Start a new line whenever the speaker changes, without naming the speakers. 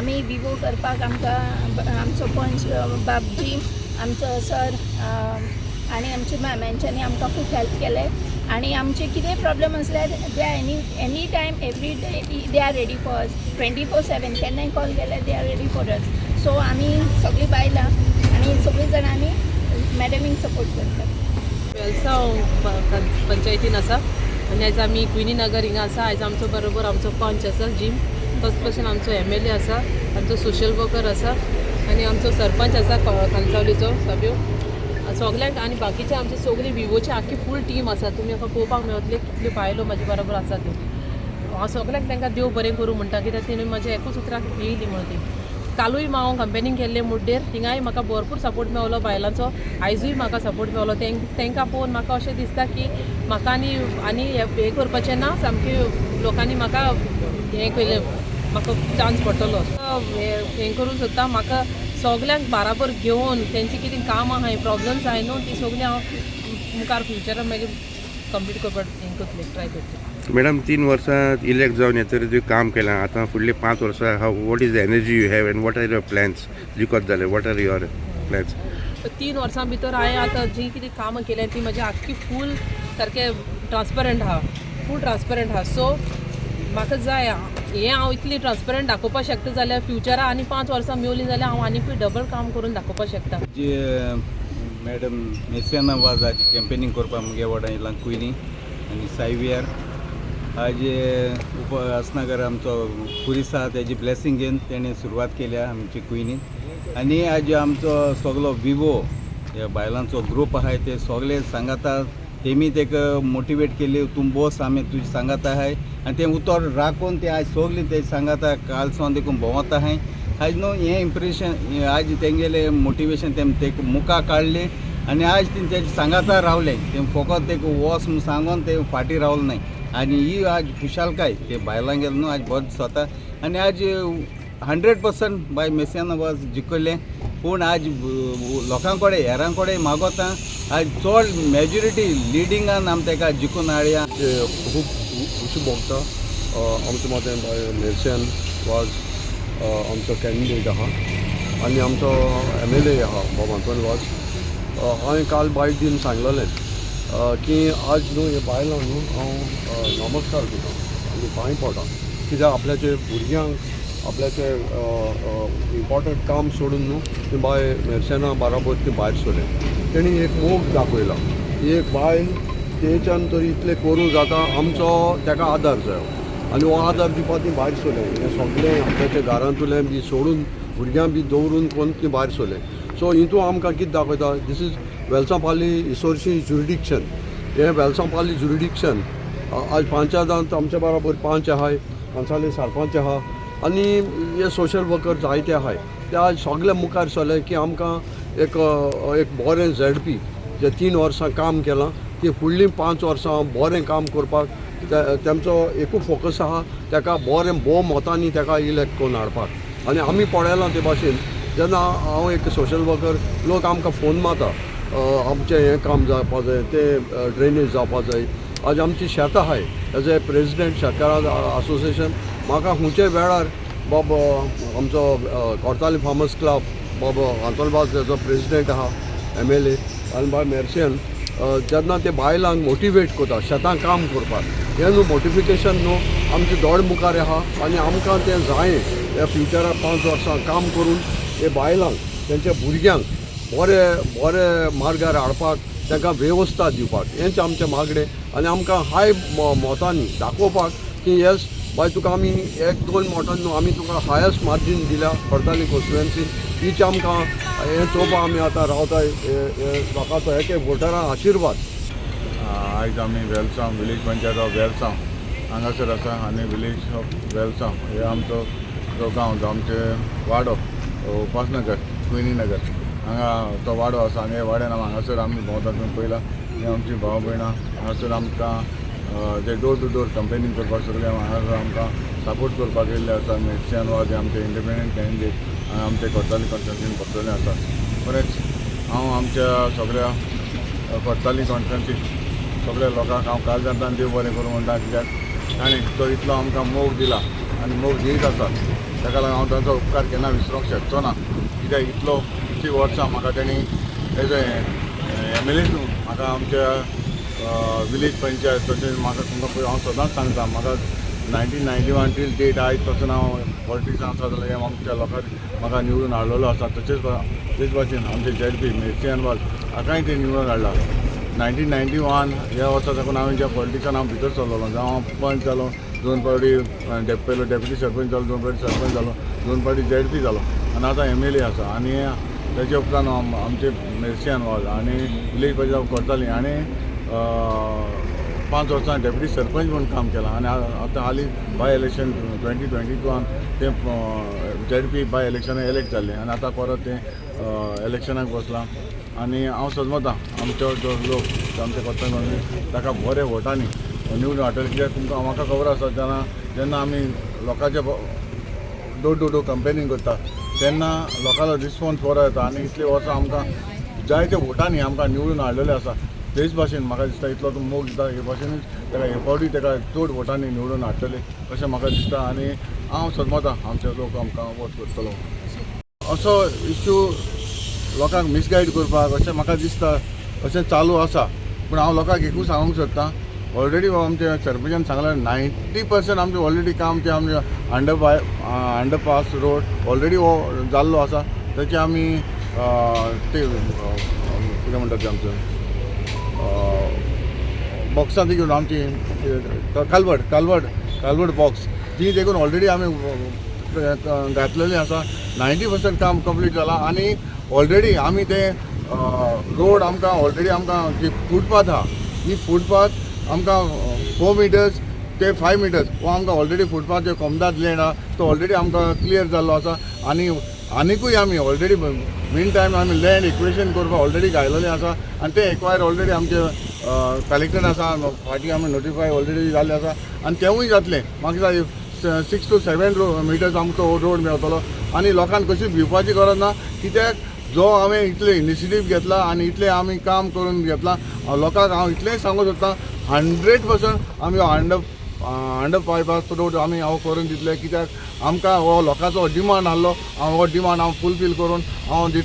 आमी विवो करपाक आमकां आमचो पंच बाबजी, आमचो सर आनी आमचे मॅम हेंच्यांनी आमकां खूब हेल्प केलें. आनी आमचे कितेंय प्रॉब्लम आसल्यार they are any time, every day they are ready for us, 24/7. केन्नाय कॉल केल्यार they are ready for us. So आमी सगळीं बायलां आनी सगळीं जाणां आमी मॅडमीक सपोर्ट करतात.
वेलसांव पंचायतीन आसा आनी आयज आमी क्विनी नगर हिंगा आसा. आयज आमचो बरोबर आमचो पंच आसा जीम, तोच भशेन आमचो एमएलए आसा, आमचो सोशल वर्कर आसा आनी आमचो सरपंच आसा खानसावलीचो साब्यो. सगल्यांक आनी बाकीचे आमचे सगळी विवोची आख्खी फूल टीम आसा. तुमी म्हाका पळोवपाक मेळटले कितल्यो बायलो म्हाजे बरोबर आसा त्यो. हांव सगल्यांक तांकां देव बरें करूं म्हणटा, कित्याक तेणी म्हज्या एकूच उतराक येयली म्हणून ती. कालूय हांव कंपेनींग केल्ले मुड्डेर, थिंगाय म्हाका भरपूर सपोर्ट मेवलो बायलांचो. आयजूय म्हाका सपोर्ट मेवलो. तेंकां पळोवन म्हाका अशें दिसता की म्हाका आनी आनी हें करपाचें ना. सामकें लोकांनी म्हाका हें केलें, म्हाका चान्स पडटलो हें करूंक सोदता. म्हाका सगल्यांक बाराबर घेवन तेंची कितें कामां आहाय, प्रॉब्लम्स आहाय न्हू, ती सगळीं हांव मुखार फ्युचरान मागीर कंप्लीट करपाक हें करतलें, ट्राय करतलें.
मॅडम, 3 वर्सां इलेक्ट जावन येतरी तुवें काम केलां. आतां फुडलीं 5 वर्सां how what is the energy you have and what are your plans? जिकत जालें, what are your plans?
3 वर्सां भितर हांवें आतां जीं कितें कामां केल्यां ती म्हजी आख्खी फूल सारकें ट्रान्सपरंट आहा, फूल ट्रान्सपरंट आहा. सो म्हाका जाय हें हांव इतली ट्रान्सपरंट दाखोवपाक शकता जाल्यार फ्युचरा आनी 5 वर्सां मेवलीं जाल्यार हांव आनीकूय डबल काम करून दाखोवपाक शकता.
जे मॅडम मेसियाना वाज आज कॅम्पेनींग करपाक मुगे वाड्यान येयला कुयनी आनी सायवियर. आज उपासनगर आमचो पुलीस आहा, तेजी ब्लेसिंग घेवन तेणें सुरवात केल्या आमची कुयनीन. आनी आज आमचो सगलो विवो हे बायलांचो ग्रूप आहाय, ते सगळे सांगाता तेमी तेका मोटिवेट केली, तूं बोस, आमी तुजे सांगाता आहाय. आनी तें उतर राखून ते आयज सगळीं ते सांगाता काल सावन देखून भोंवत आहाय. आयज न्हू हें इम्प्रेशन, आज तेंगेलें मोटिवेशन तेम ते मुखार काडलें आनी आज ती तेजे सांगाता रावले. ते फकत ते वोस म्हूण सांगोन ते फाटीं रावले न्हय. आनी ही आज खुशालकाय ते बायलांगेर न्हू आज बरें दिसता. आनी आज 100% बाय मेसियाना वाज जिखले, पूण आज लोकां कडेन, हेरां कडेन मागोता, आज चड मेजॉरिटी लिडिंगान आमी तेका जिखून हाडया.
खूब खुशी भोगता. आमच्या मतें बाय मेर्सियान वाज आमचो कॅन्डिडेट आहा आनी आमचो एमएलए आहा बाब आंतोन वाज. हांवें काल बायट दीन सांगलेलें की आज न्हू हे बायलांक न्हू हांव नमस्कार दिता आनी पांय पडटा, कित्याक आपल्याचे भुरग्यांक आपल्याचे इम्पॉर्टंट काम सोडून न्हू ती बाय मेर्सेना बाराबर ती भायर सरलें. तेणी एक मोग दाखयला. ही एक बायल तेच्यान तर इतलें करूं जाता, आमचो ताका आदार जायो आनी हो आदार दिवपाक ती भायर सरलें. हें सगळें आपल्याच्या घरांतलें बी सोडून, भुरग्यां बी दवरून कोन्न ती भायर सरलें. सो हितून आमकां कितें दाखयता, this is Velsao Issorshi jurisdiction. हें वेलसांव जुरिडिक्शन आज पंचायतांत आमच्या बराबर पंच आहाय, कांसावले सरपंच आहा आनी हे सोशल वर्कर जायते आहाय. ते आज सगळे मुखार सरले की आमकां एक एक बरें झेडपी जे 3 वर्सां काम केलां, ती फुडलीं 5 वर्सां बरें काम करपाक तेमचो एकूच फोकस आहा, ताका बरें भोव मतांनी ताका इलेक्ट करून हाडपाक. आनी आमी पळयलां ते भाशेन, जेन्ना हांव एक सोशल वर्कर, लोक आमकां फोन मारता, आमचें हें काम जावपा जाय, तें ड्रेनेज जावपा जाय. आज आमची शेतां आहाय, एज ए प्रेजिडेंट शेतकारां असोसिएशन म्हाका खुंयच्या वेळार बाब आमचो कोर्ताली फार्मर्स क्लब, बाब आंतोन वाज तेजो प्रेजिडेंट आहा, एमएलए आनी बाब मेर्सियन, जेन्ना ते बायलांक मोटिवेट करता शेतां काम करपाक, हें न्हू मोटिफिकेशन न्हू आमचे दोळे मुखार आहा. आनी आमकां तें जायें, ह्या फ्युचराक 5 वर्सां काम करून हे बायलांक, तेंच्या भुरग्यांक बरे बरे मार्गार हाडपाक, तांकां वेवस्था दिवपाक, हेंच आमचें मागणें. आनी आमकां हाय मतांनी दाखोवपाक की येस बाय, तुका आमी एक दोन मोटान न्हू, आमी तुका हायस्ट मार्जीन दिल्या कोर्ताली कॉन्स्टिट्युएन्सीन. हीच आमकां हें चोवपाक आमी आतां रावताय. लोकांचो एक एक वोटरां आशिर्वाद.
आयज आमी वेलसांव विलेज पंचायत ऑफ वेलसांव हांगासर आसा आनी विलेज ऑफ वेलसांव हे आमचो जो गांव, जो आमचे वाडो उपासनगर क्विनी नगर हांगा तो वाडो आसा. आनी ह्या वाड्यान आमी हांगासर आमी भोंवता. तुमी पळयलां, ही आमची भाव भयणां हांगासर आमकां जे डोर टू डोर कंपेनींग करपाक सगळें हांगासर आमकां सपोर्ट करपाक येयल्ले आसा. मेर्सियान वाज आमचे इंडिपेंडंट कॅन्डिडेट हांगा आमचे कोर्ताली कॉन्स्टिट्युएन्सीन बसलेले आसा. बरेंच हांव आमच्या सगळ्या कोर्ताली कॉन्स्टिट्युएन्सी सगळ्या लोकांक हांव काळजांतल्यान देव बरें करूं म्हणटा, कित्याक ताणें तो इतलो आमकां मोग दिला. आनी मोग दीत आसा. ताका लागून हांव तांचो उपकार केन्ना विसरूंक शकचो ना, कित्याक इतलीं वर्सां म्हाका तेणी एज ए एमएलए म्हाका आमच्या विलेज पंचायत, तशेंच म्हाका तुमकां हांव सदांच सांगता, म्हाका 1991 टील डेट आयज पासून हांव पॉलिटिक्सान आसा जाल्यार आमच्या लोकांक म्हाका निवडून हाडलेलो आसा. तशेंच तेच भाशेन आमचे झेडपी मेर्सियान वाज हाकाय ते निवडून हाडला. 1991 ह्या वर्सा साकून हांवें ज्या पॉलिटिक्सान हांव भितर सरलेलो, जावं हांव पंच जालो दोन फावटी, पयलो डेप्युटी सरपंच जालो, दोन फावटी सरपंच जालो, दोन फावटी झेडपी जालो आनी आतां एमएलए आसा. आनी तेजे उपरांत आमचे मेर्सियान वाज आनी विलेज पंचायत करताली आनी 5 वर्सां डेप्युटी सरपंच म्हूण काम केलां. आनी आतां हालीं बाय इलेक्शन 2022 ते झेडपी बाय इलेक्शनाक एलेक्ट जाल्लें आनी आतां परत तें इलेक्शनाक बसलां. आनी हांव समजता आमचो जो लोक आमच्या कोत्तन ताका बरे वोटांनी निवडून हाडटले, कित्याक तुमकां म्हाका खबर आसा, जेन्ना आमी लोकांचे डोर टू डोर कंपेनींग करता तेन्ना लोकांचो रिस्पोन्स बरो येता आनी इतलीं वर्सां आमकां जायते वोटांनी आमकां निवडून हाडलेले आसा. तेच भाशेन म्हाका दिसता इतलो तो मोग दिता हे भाशेनूच ताका हे फावटी ताका चड वोटांनी निवडून हाडटले अशें म्हाका दिसता. आनी हांव समजता आमचे लोक आमकां वोट करतलो. असो इश्यू लोकांक मिसगायड करपाक अशें म्हाका दिसता, अशें चालू आसा. पूण हांव लोकांक एकूच सांगूंक सोदतां, ऑलरेडी आमच्या सरपंचान सांगलां 90% आमचें ऑलरेडी काम तें आमचें अंडर पास रोड ऑलरेडी हो जाल्लो आसा. तेचे आमी ते कितें म्हणटा तें आमचें बॉक्सां ती घेवन आमची कालवड कालवड कालवड बॉक्स ती देखून ऑलरेडी आमी घातलेली आसा. 90% काम कंप्लीट जालां आनी ऑलरेडी आमी ते रोड आमकां ऑलरेडी आमकां जी फुटपाथ आहा ही फुटपाथ आमकां 4 मिटर्स ते 5 मिटर्स हो आमकां ऑलरेडी फुटपाथ जे कोमदाद लँड आहा तो ऑलरेडी आमकां क्लियर जाल्लो आसा. आनी आनिकूय आमी ऑलरेडी मीन टायम आमी लँड इक्वेशन करपाक ऑलरेडी घायलेलें आसा आनी तें एक्वायर ऑलरेडी आमचे कलेक्टर आसा, फाटीं आमी नोटिफाय ऑलरेडी जाल्लें आसा आनी तेंवूय जातलें. मागीर 6 to 7 metres आमकां हो रोड मेळटलो आनी लोकांक कशी भिवपाची गरज ना, कित्याक जो हांवें इतलें इनिशिएटीव घेतला आनी इतलें आमी काम करून घेतलां, लोकांक हांव इतलेंय सांगूंक सोदतां 100% आमी अंडर बायपास रोड आमी हांव करून दितले, कित्याक आमकां हो लोकांचो डिमांड आहलो, हांव हो डिमांड हांव फुलफील करून हांव दितलो.